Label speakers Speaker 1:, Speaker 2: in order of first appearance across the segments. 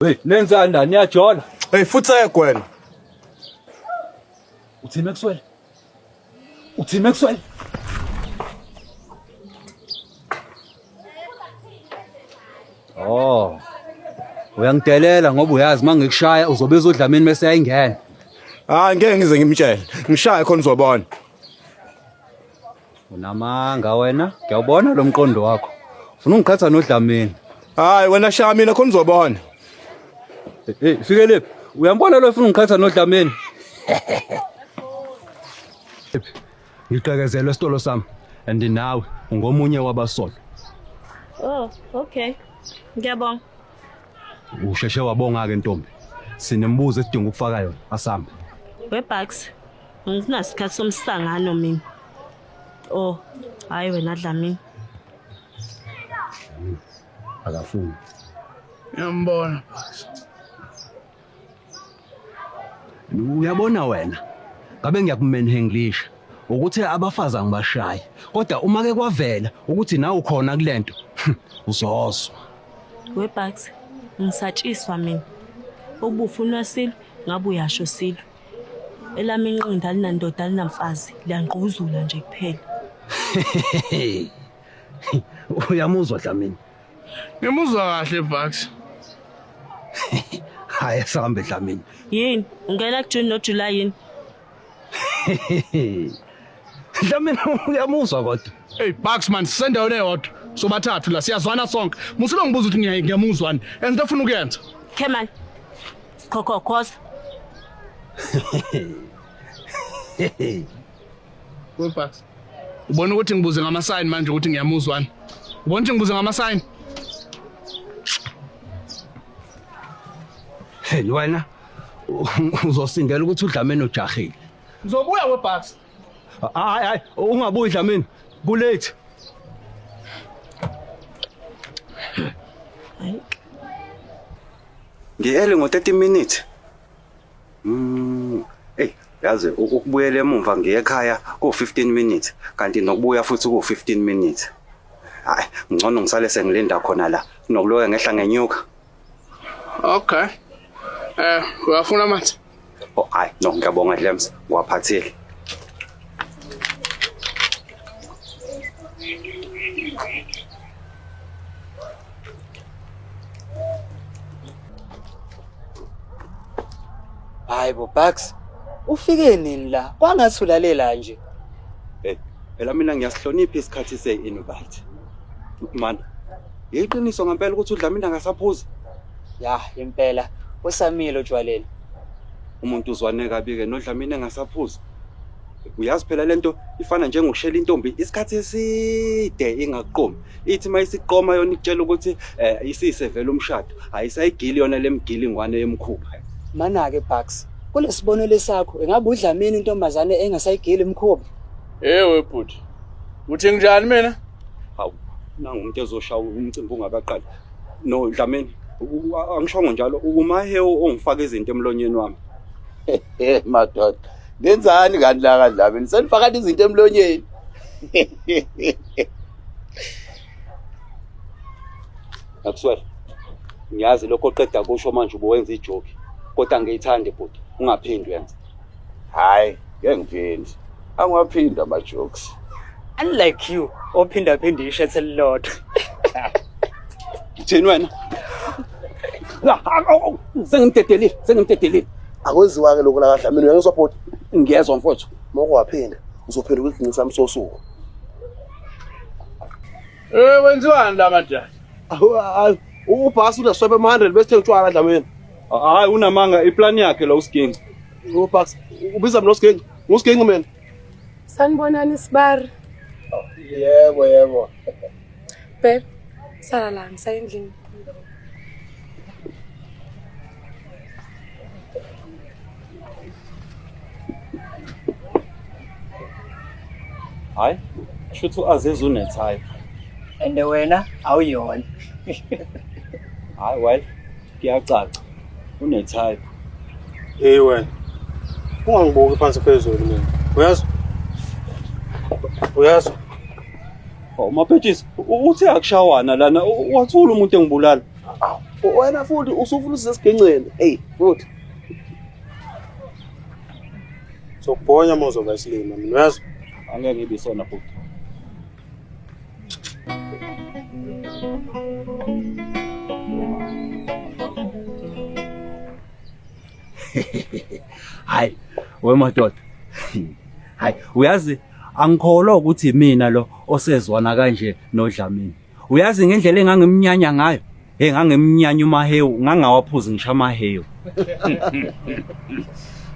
Speaker 1: Hey, nenzani la niyajola?
Speaker 2: Hey futhi wena.
Speaker 1: Uthini Maxwell? Uthini Maxwell? Oh. Uyangidelela ngoba uyazi mangikushaya uzobe uzodlamini bese ayingena.
Speaker 2: Hayi ngeke ngize ngimtshele. Ngishaye khona uzobona.
Speaker 1: Unamanga wena, ngiyawubona lo mqondo wakho. Ufuna ungiqhatha noDlamini.
Speaker 2: Hayi wena shaya mina khona uzobona.
Speaker 1: Hey, fike lephi? Uyambona lo ufuna ungiqhatha noDlamini? Ngiqekezelwe esitolo sami and nawe ungomunye wabasolwa.
Speaker 3: Oh, okay. Ngiyabonga.
Speaker 1: Usheshe wabonga ke ntombi. Sinembuzo esidinga ukufaka yona. Asambe.
Speaker 3: We Bucks. Anginasikhathi somsangano mina. Oh, hayi wena Dlamini.
Speaker 1: Akafuni.
Speaker 4: Ngiyambona Bucks.
Speaker 1: Uyabona wena? Ngabe ngiyakumenhenglisha ukuthi abafazi angibashayi. Kodwa uma ke kwavela ukuthi nawe ukhona kulento, uzozwa.
Speaker 3: We Bucks, ngisatshiswa mina. Ubufunwa silo, ngabe uyasho silo. Elami inqinda alinandoda alinamfazi, liyangquzula nje kuphela.
Speaker 1: Uyamuzwa Dlamini?
Speaker 4: Ngimuzwa kahle Bucks.
Speaker 1: Hayi sambe Dlamini.
Speaker 3: Yini? Ungena kuJune noJuly yini?
Speaker 1: Dlamini uyamuzwa kodwa.
Speaker 4: Hey Bucks man, sisendaweni eyodwa. Sobathathu la siyazwana sonke. Musulo ngibuza ukuthi ngiyamuzwani. Enza into ofuna ukuyenza.
Speaker 3: Come on. Khokho khosa.
Speaker 4: We Bucks. Ubona ukuthi ngibuze ngama sign manje ukuthi ngiyamuzwani. Ubona ukuthi ngibuze ngama sign?
Speaker 1: Hey wena uzosindela ukuthi uDlamini ujahile.
Speaker 4: Ngizobuya we Bucks.
Speaker 1: Hayi hayi ungabuyi Dlamini. Kulate.
Speaker 3: Hayi.
Speaker 1: Ngi-early ngo-30 minutes. Ey, yazi ukubuyela emumva ngiye ekhaya ku-15 minutes kanti nokubuya futhi ku-15 minutes. Hayi, ngcono ngisale sengilinda khona la kunokuloke ngehla ngenyuka.
Speaker 4: Okay. Uyafuna amanzi?
Speaker 1: Oh, hayi, no ngiyabonga Dlems, ngiwaphathile.
Speaker 5: Hayi bo Bucks, ufike nini la? Kwangathi ulalela nje.
Speaker 1: Hey, phela mina ngiyasihlonipha isikhathi se-invite. Man, yiqiniso ngempela ukuthi uDlamini angasaphuzi.
Speaker 5: Ya, impela usamile otshwaleni.
Speaker 1: Umuntu uzwane kabi-ke noDlamini engasaphuzi. Uyazi phela lento ifana njengokushela intombi isikhathi eside ingakuqomi. Ithi uma isiqoma yona ikutshela ukuthi isisevele umshado, ayisayigili yona lemgili ingwane yemkhuba.
Speaker 5: Mana-ke Bucks, kulesibonelo sakho ingabe uDlamini intombazane engasayigili imkhuba?
Speaker 4: Ewe bhuti. Uthi nginjani mina?
Speaker 1: Hawu, nangu umuntu ezoshaya umcimbi ungakaqali. No Dlamini, angishongo njalo, uMahewu ongifaka izinto emlonyeni wami.
Speaker 6: Madoda. Nenzani kanti la kaDlamini? Senifaka izinto emlonyeni.
Speaker 1: Maxwell, ngiyazi lokho oqeda kusho manje ubuwenza ijoke, kodwa ngiyithande bhuti, ungaphindi uyenze.
Speaker 6: Hayi, ngeke ngiphinde. Angiwaphinda ama jokes.
Speaker 5: Unlike you, ophinda phinda ishethi elilodwa.
Speaker 1: Uthini wena? Sengimdedelile, sengimdedelile.
Speaker 7: Akwenziwa ke lokho la kaDlamini, uyangizwa bhuti?
Speaker 1: Ngiyezwa mfowethu.
Speaker 7: Moko waphinda, uzophenduka isigcinci sami sosuku.
Speaker 4: Wenziwani la majaji?
Speaker 7: Ubhasi uneswebe ema-100 bese thenga utshwala Dlamini.
Speaker 1: Hayi unamanga iplani yakhe lo usiginci.
Speaker 7: Ubhasi ubiza mina usiginci. Ngusiginci mina.
Speaker 8: Sanibonani sibari.
Speaker 6: Yebo yebo.
Speaker 8: Babe, sala la ngisaya endlini.
Speaker 1: Hayi, shuthi uAziz une-type.
Speaker 5: And wena awuyona.
Speaker 1: Hayi well, kuyacaca. Une-type.
Speaker 2: Hey wena. Ungangibuki phansi phezulu mina. Uyazwa? Uyazwa?
Speaker 1: Oh, Maphetshisi, uthe akushawana lana, wathula umuntu engibulala.
Speaker 7: Wena futhi usufuna usesigenceni. Hey, futhi.
Speaker 2: Sokubhonya uma uzoba isilima mina uyazi.
Speaker 1: Angeke ngibe isona bhuti. Hayi, we madoda. Hayi, uyazi angikholwa ukuthi mina lo osezwana kanje noDlamini. Uyazi ngendlela engangimnyanya ngayo? Hey ngangimnyanya umahewu, ngangawaphuzi ngisho amahewu.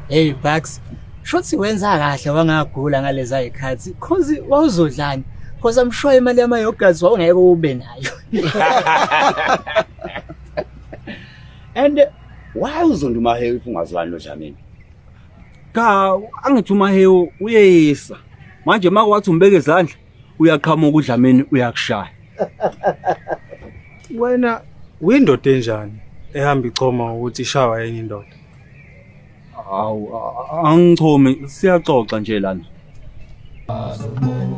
Speaker 5: Hey Bucks, shuthi wenza kahle wangagula ngaleza zikhathi cause wawuzodlani? Cause I'm sure imali yama yogurts wawungeke ube nayo.
Speaker 6: And why uzonda umahewu if ungazwani noDlamini?
Speaker 1: Cha, angithi umahewu uyeyisa. Manje makwathi umbeke izandla uyaqhamuka uDlamini uyakushaya.
Speaker 2: Wena uyindoda enjani ehamba ichoma ngokuthi ishawa enye indoda?
Speaker 1: Hawu, angichomi, siyaxoxa nje lana.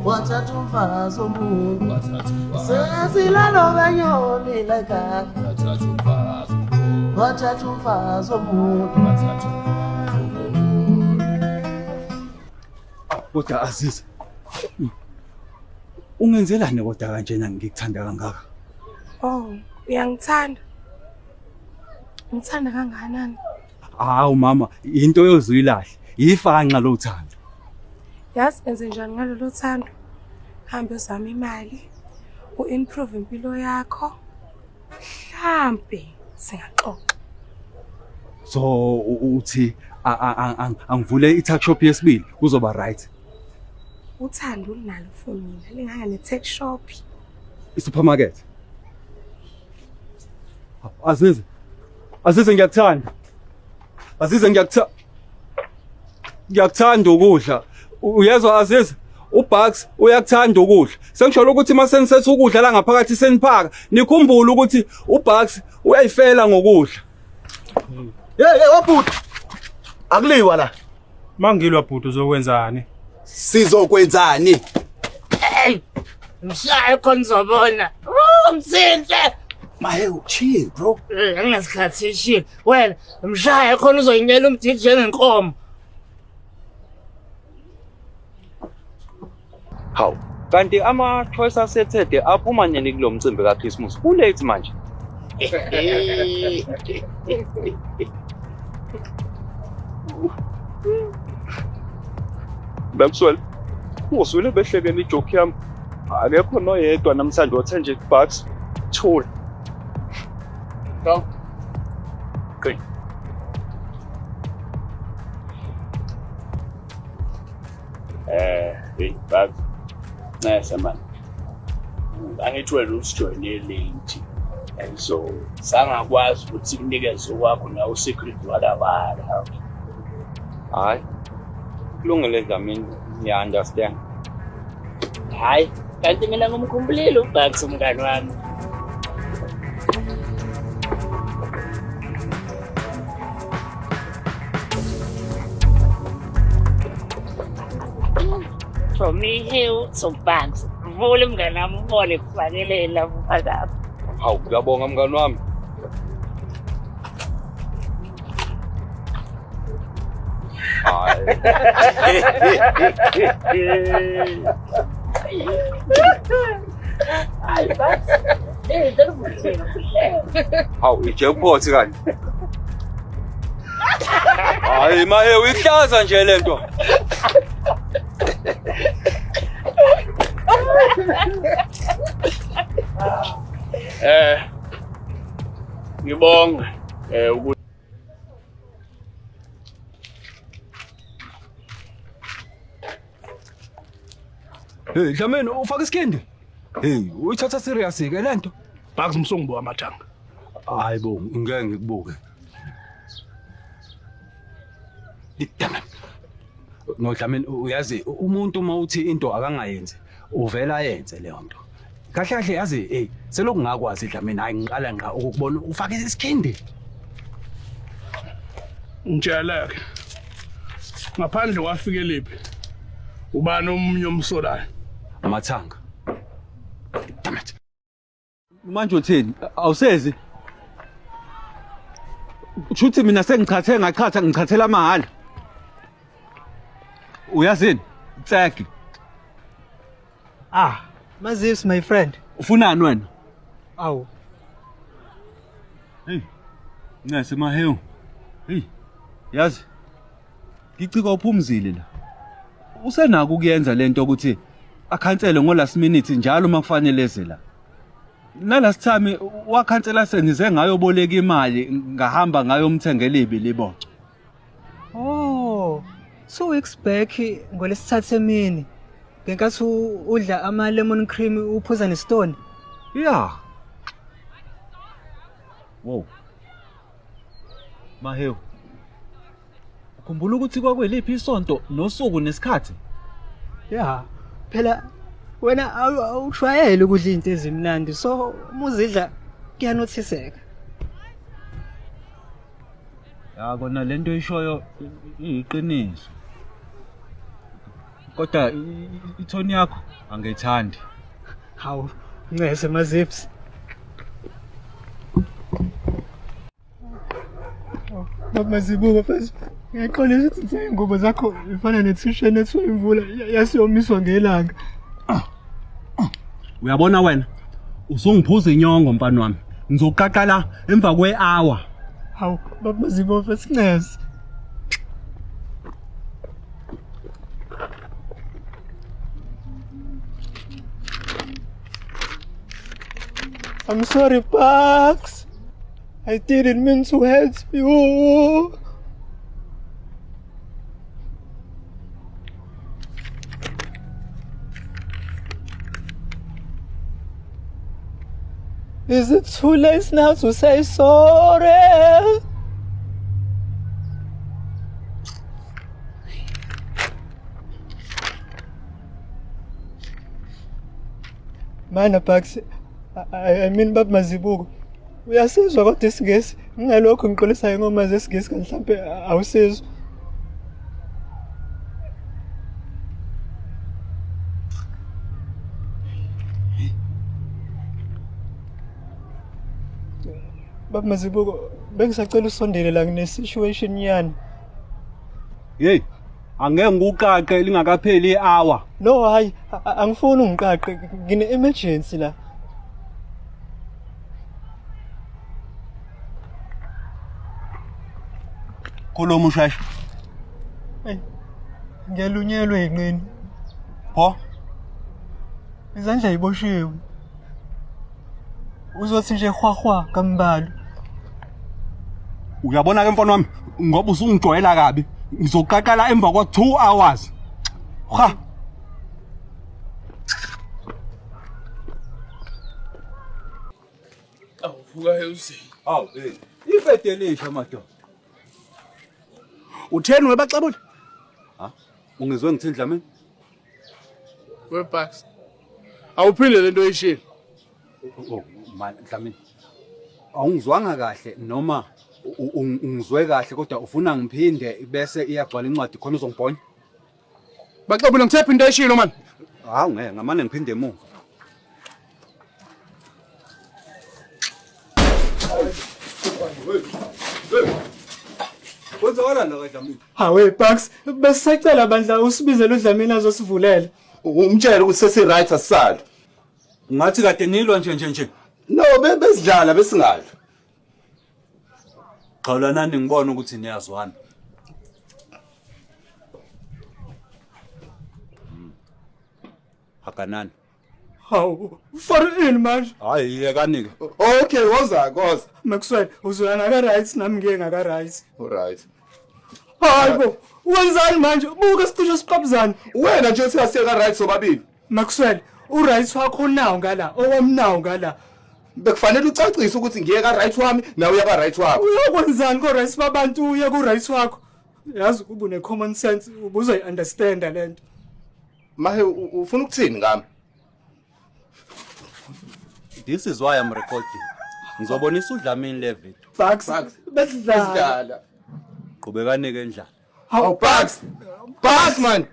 Speaker 9: Wathatha umfazi womuntu sesilalo benyoni lekhaya wathatha umfazi womuntu.
Speaker 1: Kodwa Aziza, ungenzelani kodwa kanjena ngikuthanda kangaka?
Speaker 8: Oh, uyangithanda. Ngithanda kangakanani?
Speaker 1: Hawu mama, into yozuyilahle. Yifanxa lo thando.
Speaker 8: Yazi enze njani ngalolu thando? Hambe uzame imali, u-improve impilo yakho. Mhlambe singaxoxa.
Speaker 1: So uthi angivule i-tuck shop yesibili kuzoba right.
Speaker 8: Uthando unalo for mina lingaka ne-tuck shop.
Speaker 1: I-supermarket. Azize. Azize ngiyakuthanda. Azize ngiyakuthanda. Ngiyakuthanda ukudla. Uyezwa Azize? uBucks uyakuthanda ukudla. Sengisholo ukuthi uma senisetha ukudla la ngaphakathi seniphaka, nikhumbule ukuthi uBucks uyayifela ngokudla.
Speaker 7: Hey hey wabhuti. Akuliwa la.
Speaker 2: Mangilwa bhuti uzokwenzani?
Speaker 6: Sizokwenzani?
Speaker 10: Hey, mshaye khona uzobona. Oh, msinhle.
Speaker 6: Mahewu, chill bro.
Speaker 10: Eh, anginasikhathi chill. Wena, mshaye khona uzoyinyela umdidi njengenkomo.
Speaker 1: Hawu, kanti ama-choice asethede aphuma nini kulo mcimbi kaChristmas? Kulate manje. Maxwell, uzwile behlekela ijoke yami. Akekho noyedwa namhlanje othe nje Bucks thula.
Speaker 10: Go.
Speaker 1: Good.
Speaker 11: Hey Bucks. Ncese man. Angithi wena usijoyine late. And so sangakwazi ukuthi sikunikeze okwakho nawe usecret walabala.
Speaker 1: Hayi. Kulungile Dlamini, ngiya understand.
Speaker 10: Hayi, kanti mina ngimkhumbulile uBucks umngani wami. From me here to Bucks. Vula mngani wami ubone kufakelela mfakapha.
Speaker 1: Hawu, ngiyabonga mngani wami. Hayi.
Speaker 10: Hayi Bucks. Eh, ngicela
Speaker 1: Hawu, i-jackpot kanje. Hayi maye uyihlaza nje lento.
Speaker 11: Ngibonge ukuthi
Speaker 1: Hey Dlamini ufaka isikhindi. Hey uyithatha serious ke lento.
Speaker 4: Bucks msongibuka amathanga.
Speaker 1: Hayi bo ngeke ngikubuke. Damn it. No Dlamini uyazi umuntu uma uthi into akangayenzi uvela ayenze leyo nto. Kahle kahle yazi hey selokhu ngakwazi Dlamini hayi ngiqala ngqa ukukubona ufaka isikhindi.
Speaker 4: Ngitsheleke. Ngaphandle kwafike liphi? Ubani omunye omsolayo?
Speaker 1: Amathanga. Damn it. Manje uthini? Awusezi? Kushuthi mina sengichathe ngachatha ngichathela amahhala. Uyazini? Tseke.
Speaker 5: Ah, Mazifs my friend.
Speaker 1: Ufunani wena?
Speaker 5: Awu.
Speaker 1: Hey. Ncese mahewu. Hey. Yazi. Ngicika uphumzile la. Usenako ukuyenza lento ukuthi akhansele ngo last minute njalo uma kufanele eze la. Na last time wakhansela sengize ngayoboleka imali ngahamba ngayomthengela ibiliboco.
Speaker 5: Oh, 2 weeks back ngolesithathu emini. Ngenkathi udla ama lemon cream uphuza nestone.
Speaker 1: Yeah. Wow. Mahewu. Ukhumbula ukuthi kwakweliphi isonto nosuku nesikhathi?
Speaker 5: Yeah. Phela wena awujwayele ukudla izinto ezimnandi so uma uzidla kuyanothiseka.
Speaker 1: Ya kona lento oyishoyo iyiqiniso. Kodwa ithoni yakho angiyithandi.
Speaker 5: Hawu, ncese Mazips. Baba Mazibuko mfethu, ngiyaxolisa ukuthi ngithe iy'ngubo zakho ifana nethishu enethwe imvula yasiyomiswa ngelanga.
Speaker 1: Uyabona wena usungiphuza inyongo mfana wami. Ngizoqaqa la emva kwe-hour.
Speaker 5: Hawu, baba Mazibuko mfethu ncese. I'm sorry, Bucks. I didn't mean to hurt you. Is it too late now to say sorry? Mana Bucks, I mean Baba Mazibuko. Uyasizwa kodwa isiNgisi. Ngingalokhu ngixolisayo ngoma zesiNgisi kanti mhlampe awusizwa. Baba Mazibuko, bengisacela usondele la ngine-situation yani.
Speaker 1: Hey, angeke ngikuqaqe lingakapheli i-hour.
Speaker 5: No, hayi, angifuni ungiqaqe, ngine-emergency la.
Speaker 1: Khuluma usheshe.
Speaker 5: Hey, ngiyalunyelwa ey'nqeni.
Speaker 1: Pho?
Speaker 5: Izandla yiboshiwe. Uzothi nje hwahwa kambalwa.
Speaker 1: Uyabona ke mfana wami ngoba usungijwayela kabi. Ngizoqaqa la emva kwa 2 hours. Ha.
Speaker 11: Awuvuka usini.
Speaker 1: Awu hey. Ibhede elisha madoda.
Speaker 7: Utheni webaxabula?
Speaker 1: Ha? Ungizwe ngithini Dlamini?
Speaker 4: We Bucks. Awuphinde lento oyishilo.
Speaker 1: Oh, man Dlamini. Awungizwanga kahle noma ungizwe kahle kodwa ufuna ngiphinde bese iyagcwala incwadi khona uzongibhonya.
Speaker 4: Baxabula ngithephi into oyishilo man.
Speaker 1: Hawu ngeke ngamane ngiphinde emuva. Kwenzakalani la kaDlamini?
Speaker 5: Hawe Bucks, besisacela bandla usibizele uDlamini azosivulela.
Speaker 6: Umtshele ukuthi sesi-right asisali.
Speaker 1: Ngathi kade nilwa nje nje nje.
Speaker 6: No, besidlala besingadli.
Speaker 1: Xawulanani ngibona ukuthi niyazwana. Hakanani.
Speaker 5: Hawu, for ini manje?
Speaker 1: Hayi yekani ke.
Speaker 6: Okay, woza koza.
Speaker 5: Maxwell, uzoya ngaka right nami ngiye ngaka right.
Speaker 6: Alright.
Speaker 5: Hayi bo, wenzani manje? Buka sicishe siqabuzana.
Speaker 6: Wena nje uthi asiye ka right sobabili.
Speaker 5: Maxwell, u-right wakho nawo ngala, owami nawo ngala.
Speaker 6: Bekufanele ucacise ukuthi ngiye ka right wami nawe uya ka right wakho.
Speaker 5: Uyokwenzani ko right babantu uye ku right wakho? Yazi ukuba une common sense ubuzoyi-understanda lento.
Speaker 6: Mahe ufuna ukuthini ngami?
Speaker 1: This is why I'm recording. Ngizobonisa uDlamini le video.
Speaker 5: Bucks,
Speaker 6: Bucks.
Speaker 5: besidlala.
Speaker 6: Sidlala.
Speaker 1: Qhubekani ke ndlala.
Speaker 6: Hawu Bucks. Bucks man.